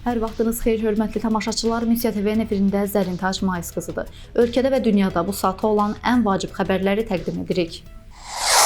Hər vaxtınız xeyir, hörmətli tamaşaçılar. Missiya TV-nin efirində Zərintac Mais qızıdır. Ölkədə və dünyada bu saata olan ən vacib xəbərləri təqdim edirik.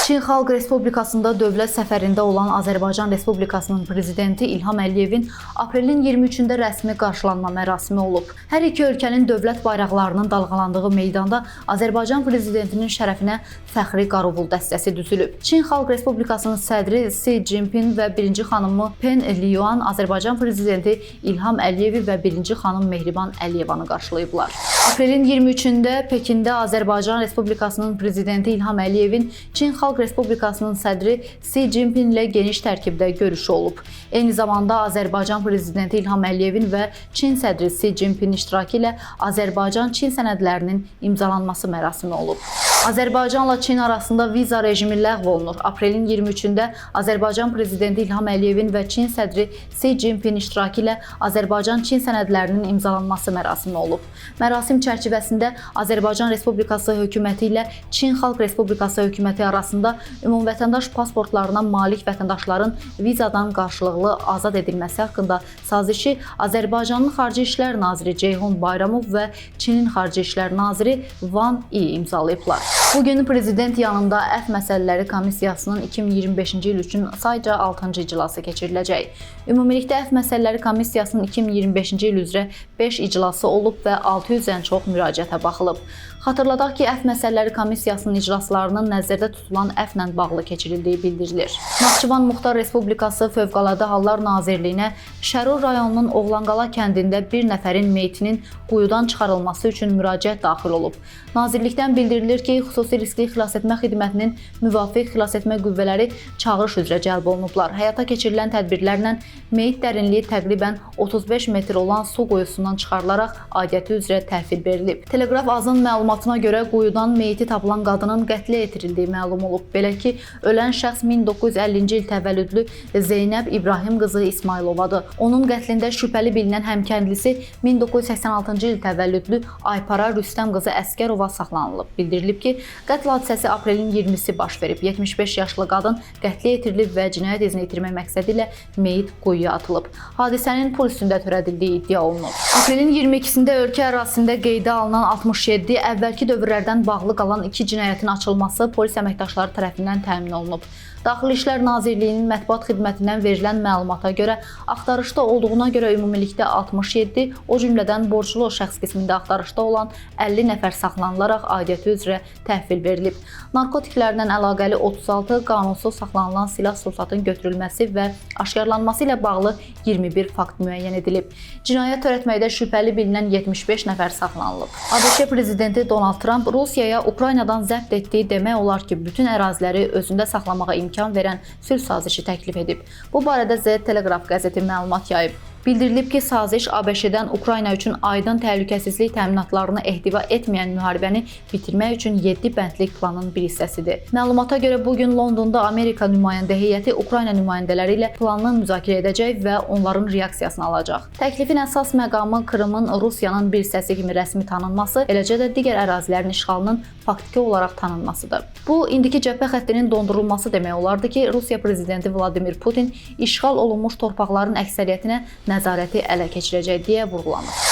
Çin Xalq Respublikasında dövlət səfərində olan Azərbaycan Respublikasının prezidenti İlham Əliyevin aprelin 23-də rəsmi qarşılanma mərasimi olub. Hər iki ölkənin dövlət bayraqlarının dalğalandığı meydanda Azərbaycan prezidentinin şərəfinə fəxri qarovul dəstəsi düzülüb. Çin Xalq Respublikasının sədri Si Cinpin və birinci xanımı Pen Liyuan Azərbaycan prezidenti İlham Əliyevi və birinci xanım Mehriban Əliyevanı qarşılayıblar. Aprelin 23-də Pekində Azərbaycan Respublikasının prezidenti İlham Əliyevin Çin Xalq Respublikasının sədri Si Cinpin ilə geniş tərkibdə görüşü olub. Eyni zamanda Azərbaycan prezidenti İlham Əliyevin və Çin sədri Si Cinpin iştirakı ilə Azərbaycan-Çin sənədlərinin imzalanması mərasimi olub. Azərbaycanla Çin arasında viza rejimi ləğv olunur. Aprelin 23-də Azərbaycan prezidenti İlham Əliyevin və Çin sədri Si Cinpin iştirakı ilə Azərbaycan-Çin sənədlərinin imzalanması mərasimi olub. Mərasim çərçivəsində Azərbaycan Respublikası hökuməti ilə Çin Xalq Respublikası hökuməti arasında ümumvətəndaş pasportlarına malik vətəndaşların vizadan qarşılıqlı azad edilməsi haqqında sazişi Azərbaycanın Xarici İşlər Naziri Ceyhun Bayramov və Çinin Xarici İşlər Naziri Van Yi imzalayıblar. Bu gün prezident yanında Əfv Məsələləri Komissiyasının 2025-ci il üçün sayca 6-cı iclası keçiriləcək. Ümumilikdə Əfv Məsələləri Komissiyasının 2025-ci il üzrə 5 iclası olub və 600-dən çox müraciətə baxılıb. Xatırladaq ki, Əfv Məsələləri Komissiyasının iclaslarının nəzərdə tutulan əfvlə bağlı keçirildiyi bildirilir. Naxçıvan Muxtar Respublikası Fövqəladə Hallar Nazirliyinə Şərur rayonunun Oğlanqala kəndində bir nəfərin meyitinin quyudan çıxarılması üçün müraciət daxil olub. Nazirlikdən bildirilir ki, xüsusi riskli xilasetmə xidmətinin müvafiq xilasetmə qüvvələri çağırış üzrə cəlb olunublar. Həyata keçirilən tədbirlərlə meyit dərinliyi təqribən 35 metr olan su quyusundan çıxarılaraq aidiyyəti üzrə təhvil verilib. Teleqraf Azın məlumatına görə quyudan meyiti tapılan qadının qətlə yetirildiyi məlum olub. Belə ki, ölən şəxs 1950-ci il təvəllüdlü Zeynəb İbrahim qızı İsmayılovadır. Onun qətlində şübhəli bilinən həmkəndlisi 1986-cı il təvəllüdlü Aypara Rüstəm qızı Əsgərova saxlanılıb. Bildirilib ki, qətl hadisəsi aprelin 20-si baş verib. 75 yaşlı qadın qətlə yetirilib və cinayət izini itirmək məqsədi ilə meyit quyuya atılıb. Hadisənin pul üstündə törədildiyi iddia olunur. Aprelin 22-sində ölkə ərazisində qeydə alınan 67 əvvəlki dövrlərdən bağlı qalan 2 cinayətin açılması polis əməkdaşları tərəfindən təmin olunub. Daxili İşlər Nazirliyinin mətbuat xidmətindən verilən məlumata görə axtarışda olduğuna görə ümumilikdə 67, o cümlədən borclu şəxs qismində axtarışda olan 50 nəfər saxlanılaraq aidiyyəti üzrə təhvil verilib. Narkotiklərlə əlaqəli 36 qanunsuz saxlanılan silah-sursatın götürülməsi və aşkarlanması ilə bağlı 21 fakt müəyyən edilib. Cinayət törətməkdə şübhəli bilinən 75 nəfər saxlanılıb. ABŞ prezidenti Donald Tramp Rusiyaya Ukraynadan zəbt etdiyi demək olar ki, bütün əraziləri özündə saxlamağa imkan verən sülh sazişi təklif edib. Bu barədə The Telegraph qəzeti məlumat yayıb. Bildirilib ki, saziş ABŞ-dən Ukrayna üçün aydın təhlükəsizlik təminatlarını ehtiva etməyən müharibəni bitirmək üçün 7 bəndlik planın bir hissəsidir. Məlumata görə bu gün Londonda Amerika nümayəndə heyəti Ukrayna nümayəndələri ilə planı müzakirə edəcək və onların reaksiyasını alacaq. Təklifin əsas məqamı Krımın Rusiyanın bir hissəsi kimi rəsmi tanınması, eləcə də digər ərazilərin işğalının faktiki olaraq tanınmasıdır. Bu, indiki cəbhə xəttinin dondurulması demək olardı ki, Rusiya prezidenti Vladimir Putin işğal olunmuş torpaqların əksəriyyətinə nəzarəti ələ keçirəcək deyə vurğulanır.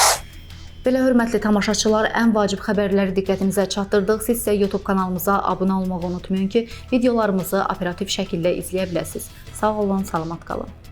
Belə hörmətli tamaşaçılar, ən vacib xəbərləri diqqətinizə çatdırdıq. Siz isə YouTube kanalımıza abunə olmağı unutmayın ki, videolarımızı operativ şəkildə izləyə biləsiniz. Sağ olun, salamat qalın.